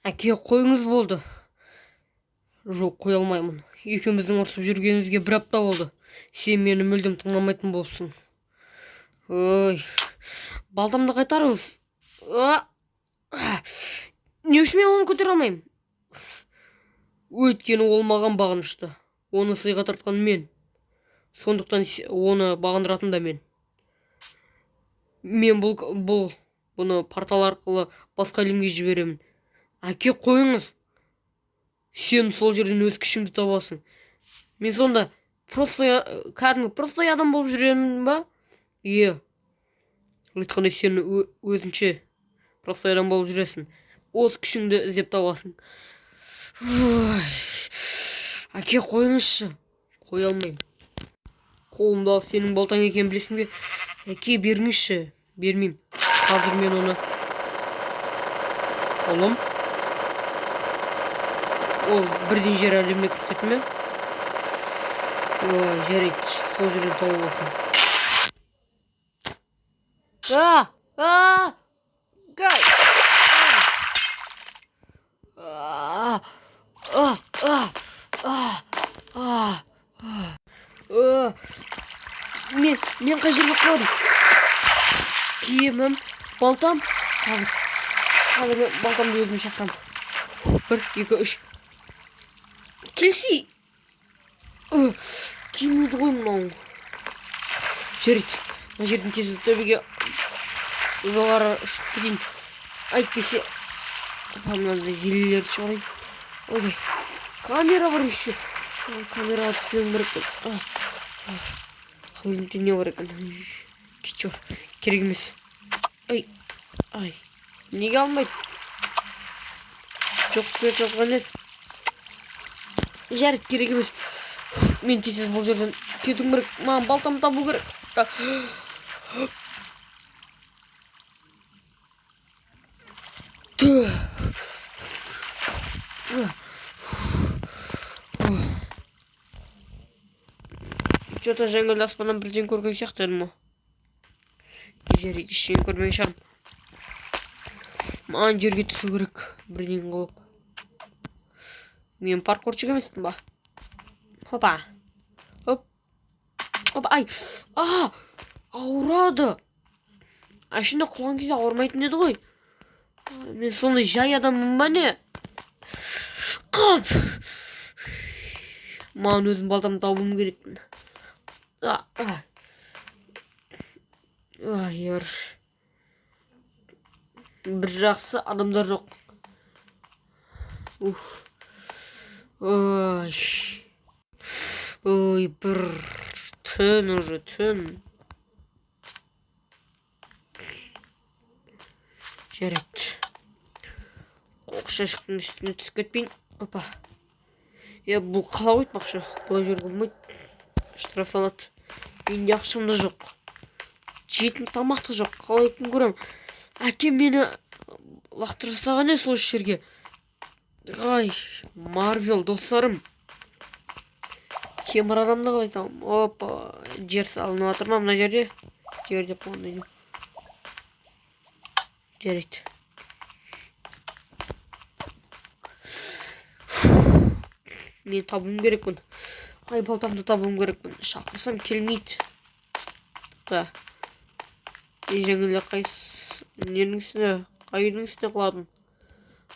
Әке, қойыңыз, болды. Жоқ, қоя алмаймын. Екеуміздің ұрысып жүргенімізге бір апта болды. Сен мені мүлдем тыңдамайтын болыпсың. Ой, балтамды қайтарыңыз. А! А! Не үшін мен оны көтере алмаймын? Өйткені ол маған бағынышты. Оны сыйға тартқан мен. Сондықтан оны бағындыратын да мен. Мен бұны портал арқылы басқа әлемге жіберемін. Әке, қойыңыз. Сен сол жерден өз күшіңді табасың. Мен сонда просто, кәдімгі простой адам болып жүремін ба? Иә. Өйткені сен өзінше простой адам болып жүресің. Өз күшіңді іздеп табасың. Ой. Әке, қойыңызшы. Қоя алмаймын. Қолымдағы сенің балтаң екенін білесің бе? Әке, беріңізші. Бермеймін. Қазір мен оны... Ұлым? Ол бірден жер әлеміне кіріп кетті ме? Ой, жарайды, сол жерден тауып алсын. А! А! Гай! А! А! А! А! А! А! Мен қай жерге құладым? Киімім, балтам. Қазір мен балтамды өзіме шақырамын. Бір, екі, үш. Келші. Келмейді ғой мынау. Жарайды, мына жерден тез төбеге жоғары шығып кетейін. Әйтпесе, опа, мынандай зельелерді шығарайын. Ойбай, камера бар еще. Ой, камераға түспеуім керек. Холодильникте не бар екен? Кетші, керек емес. Ай, ай, неге алмайды? Жоқ, жоқ емес. Жарайды, керек емес. Мен тез бұл жерден кетуім керек. Маған балтамды табу керек. Тү. Че-то жаңыл аспаннан бірден көрген сияқты едім ғой. Жарайды, ештеңе көрмеген шығармын. Маған жерге түсу керек бірдеңе қылып. Мен паркурщик емеспін ба? Хопа. Хоп. Хоп, ай. А! Ауырады. Әшейінде құлаған кезде ауырмайтын еді ғой. Мен сондай жай адаммын ба, не? Қап! Маған өзім балтамды табуым керекпін. А, а. Ай, яр. Бір жақсы, адамдар жоқ. Уф. Ой. Ой, бір түн уже, түн. Жарайды. Қоқыс жәшіктің үстіне түсіп кетпейін. Опа. Е, бұл қала ғой айтпақшы. Бұлай жүруге болмайды. Штраф салады. Менде ақшам да жоқ. Жейтін тамақ та жоқ. Қалай күн көремін? Әкем мені лақтырып тастаған е сол жерге. Ай, Марвел достарым. Темір адамды қалай табамын? Опа, жер салынып жатыр ма мына жерде? Жер деп қойғанда. Жарайды. Мен табуым керекпін. Ай, балтамды табуым керекпін. Шақырсам келмейді. Да. Жаңыл қайсы ненің үстіне, қай үйдің үстіне құладым?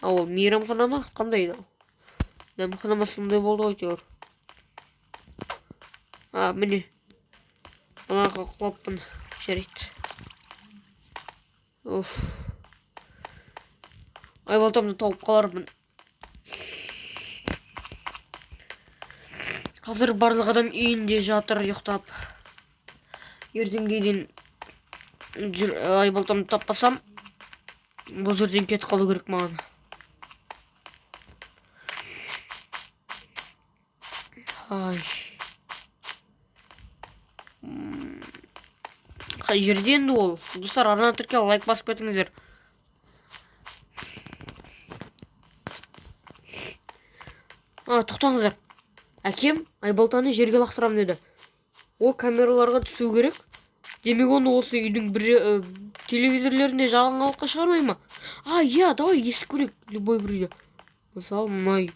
А, ол мейрамхана ма? Қандай ол? Дәмхана ма, сондай болды ғой әйтеуір. А, міне. Мынаға құлаппын. Жарайды. Уф. Ай, балтамды тауып қалармын. Қазір барлық адам үйінде жатыр ұйықтап. Ертеңге дейін жүр, айбалтамды таппасам, бұл жерден кетіп қалу керек маған. Ай. Қай жерде енді ол? Достар, арна тіркел, лайк басып кетіңіздер. А, тоқтаңыздар. Әкем айбалтаны жерге лақтырамын деді. Ол камераларға түсу керек. Демек, оны осы үйдің бір телевизорлерінде жаңалыққа шығармай ма? А, иә, давай есік көрейік, любой бір үйде. Мысалы, мына үй.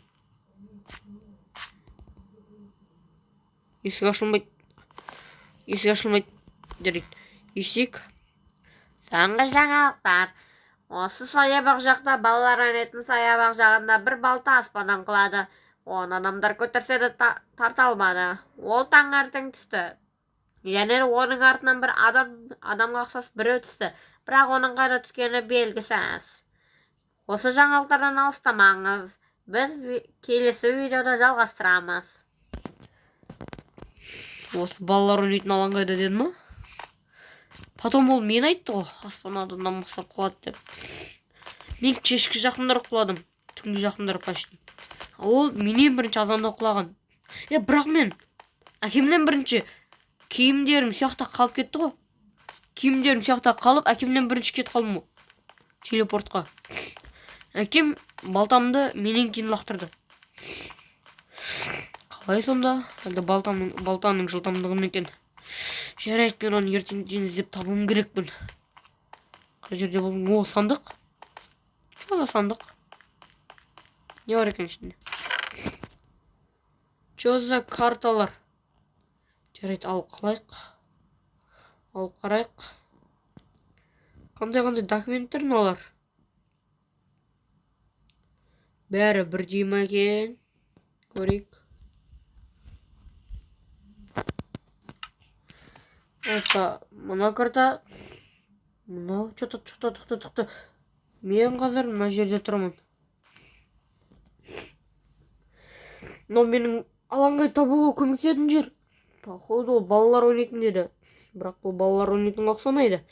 Есік ашылмайды. Есік ашылмайды. Жарайды. Есік. Соңғы жаңалықтар. Осы саябақ жақта балалар ойнайтын саябақ жағында бір балта аспаннан құлады. Оны адамдар көтерсе де тарта алмады. Ол таңертең түсті. Және оның артынан бір адамға ұқсас біреу түсті. Бірақ оның қайда түскені белгісіз. Осы жаңалықтардан алыстамаңыз. Біз келесі видеода жалғастырамыз. Осы балалар ойнайтын алаң қайда деді ма? Потом ол мен айтты ғой, аспаннан адамнан ұқсап құлады деп. Мен кешкі жақындар құладым. Түнгі жақындар почти. Ол менен бірінші азанда құлаған. Бірақ мен әкемнен бірінші киімдерім сияқты қалып кетті ғой. Киімдерім сияқты қалып, әкемнен бірінші кетіп қалдым ғой. Телепортқа. Әкем балтамды менен кейін лақтырды. Қалай сонда? Әлде балтаның жылдамдығы ма екен? Жарайды, мен оны ертең дейін іздеп табуым керекпін. Қай жерде болдым? О, сандық. Что за сандық? Не бар екен ішінде? Что за карталар? Жарайды, алып қалайық. Алып қарайық. Қандай-қандай документтер мыналар? Бәрі бірдей ма екен? Көрейік. Опа, мына карта. Мынау, чё-то, чё-то, тоқта, тоқта. Мен қазір мына жерде тұрмын. Мынау менің алаңға табуға көмектесетін жер. Походу, ол балалар ойнайтын деді. Бірақ бұл балалар ойнайтынға ұқсамайды.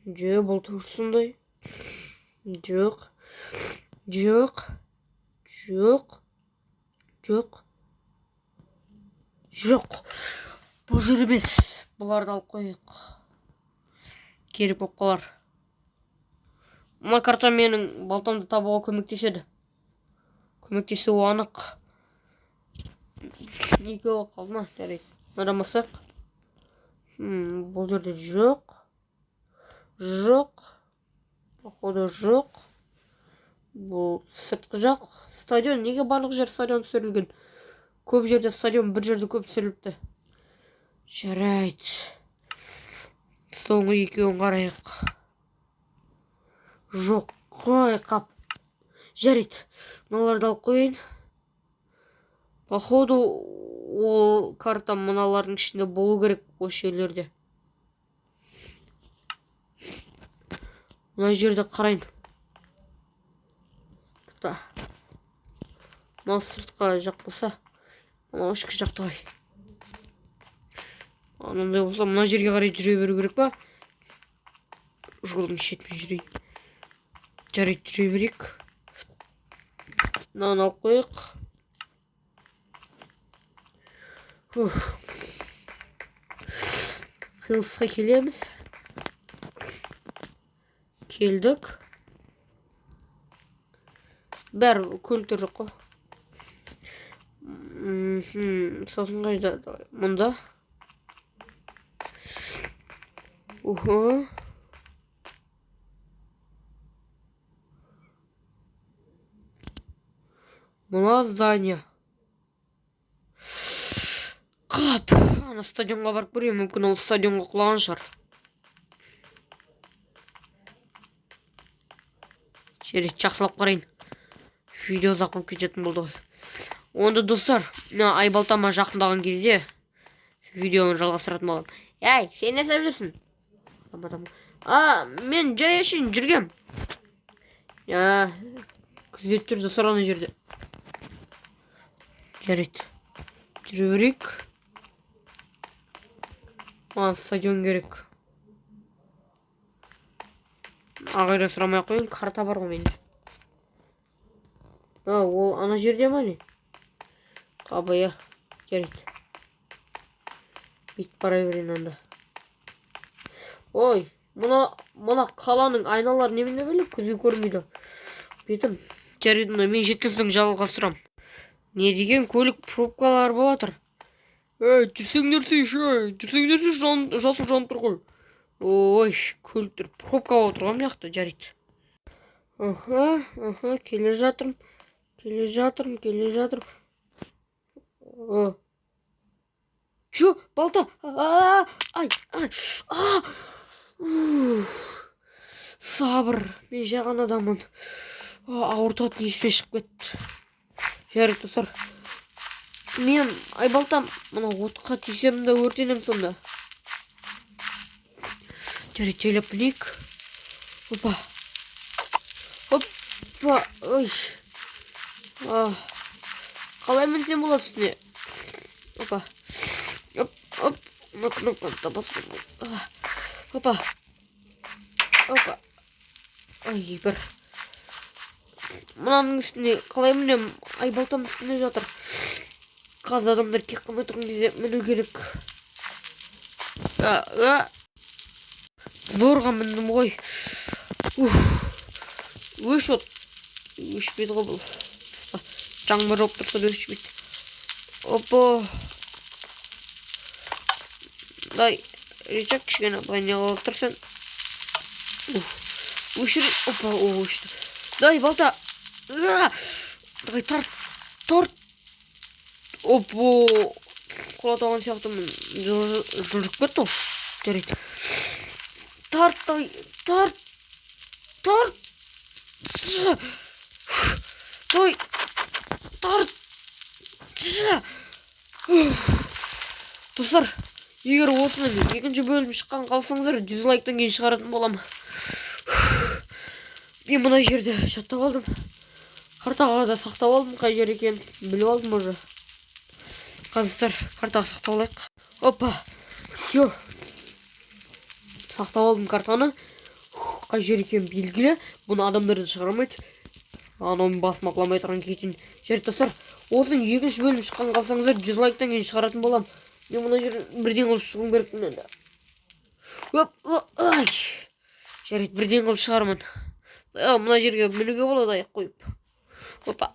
Жоқ, бұл тоже сондай. Жоқ. Жоқ. Жоқ. Жоқ. Жоқ. Бұл жер емес. Бұларды алып қояйық. Керек болып қалар. Мына карта менің балтамды табуға көмектеседі. Көмектесуі анық. Екеуі қалды ма? Жарайды. Мынадан бассақ. Бұл жерде жоқ. Жоқ. Походу жоқ. Бұл сыртқы жақ. Стадион. Неге барлық жер стадион түсірілген? Көп жерде стадион, бір жерде көп түсіріліпті. Жарайды. Соңғы екеуін қарайық. Жоқ, қой қап. Жарайды. Мыналарды алып қояйын. Походу, ол карта мыналардың ішінде болу керек осы жерлерде. Мына жерде қарайын. Тоқта. Мынау сыртқы жақ болса, мынау ішкі жақты қай. Анандай болса, мына жерге қарай жүре беру керек па? Жолдың шетімен жүрейін. Жарайды, жүре берейік. Мынаны алып қояйық. Ух. Қиылысқа келеміз. Келдік. Бәрі көліктер жоқ қой. Сосын қайда? Мұнда. Уху. Мына здание. Қап, ана стадионға барып көрейін, мүмкін ол стадионға құлаған шығар. Жарайды, жақсылап қарайын. Видео ұзақ болып кететін болды ғой. Онда достар, мына айбалтама жақындаған кезде видеоны жалғастыратын боламын. Ей, сен не істеп жүрсің? Адам, адам. А, мен жай әшейін жүргем. Я, күзет жүр достар ана жерде. Жарайды. Жүре берейік. Маған стадион керек. Ағайдан сұрамай ақ қояйын, карта бар ғой менде. А, ол ана жерде ма не? Қабая. Жарайды. Бүйтіп бара берейін анда. Ой, мына қаланың айналары немене бөлек, көзге көрінбейді. Бетім. Жарайды, мына мен жеткен соң жалғастырам. Не деген көлік пробкалар болып жатыр. Ей, жүрсеңдерші, ей, жүрсеңдерші, жасыл жанып тұр ғой. Ой, көліктер пробка болып тұр ғой мына жақта, жарайды. Аха, келе жатырмын, келе жатырмын, келе жатырмын. О. Чё, балта? А, ай, ай, а! Уф. Сабыр, мен жаған адаммын. А, ауыртатын есіме шығып кетті. Жарайды, достар. Мен айбалтам, мына отқа тисем де өртенемін сонда. Жарайды, жайлап мінейік. Опа. Опа, ой. А. Қалай мінсем болады үстіне? Опа. Оп, оп. Мына кнопканы да басып. А. Опа. Опа. Ай, бір. Мынаның үстіне қалай мінемін? Айбалтам үстінде жатыр. Қазір адамдар келіп қалмай тұрған кезде міну керек. А, а. Зорға міндім ғой. Уф. Өш, от. Өшпейді ғой бұл. Қысқа. Жаңбыр жауып тұрса да өшпейді. Опа. Дай, рычаг кішкене былай не қылып тұрсың. Уф. Өшір. Опа, о, өшті. Дай, балта. А! Давай, тарт. Тарт. Опа. Құлата алған сияқтымын. Жылжып кетті ғой. Жарайды. Тарт, давай, тарт. Тарт. Давай. Тарт. Достар, егер осының екінші бөлім шыққан қалсаңыздар, 100 лайктан кейін шығаратын боламын. Мен мына жерде жаттап алдым. Картаға да сақтап алдым, қай жер екенін біліп алдым уже. Қазір картаға сақтап алайық. Опа, все. Сақтап алдым картаны. Қай жер екені белгілі. Бұны адамдар да шығара алмайды. Анау басыма құламай тұрған кетейін. Жарайды, достар, осының екінші бөлім шыққан қалсаңыздар, 100 лайктан кейін шығаратын боламын. Мен мына жерден бірден қылып шығуым керекпін енді. Оп, ай. Жарайды, бірден қылып шығармын. Мына жерге мінуге болады аяқ қойып. Опа.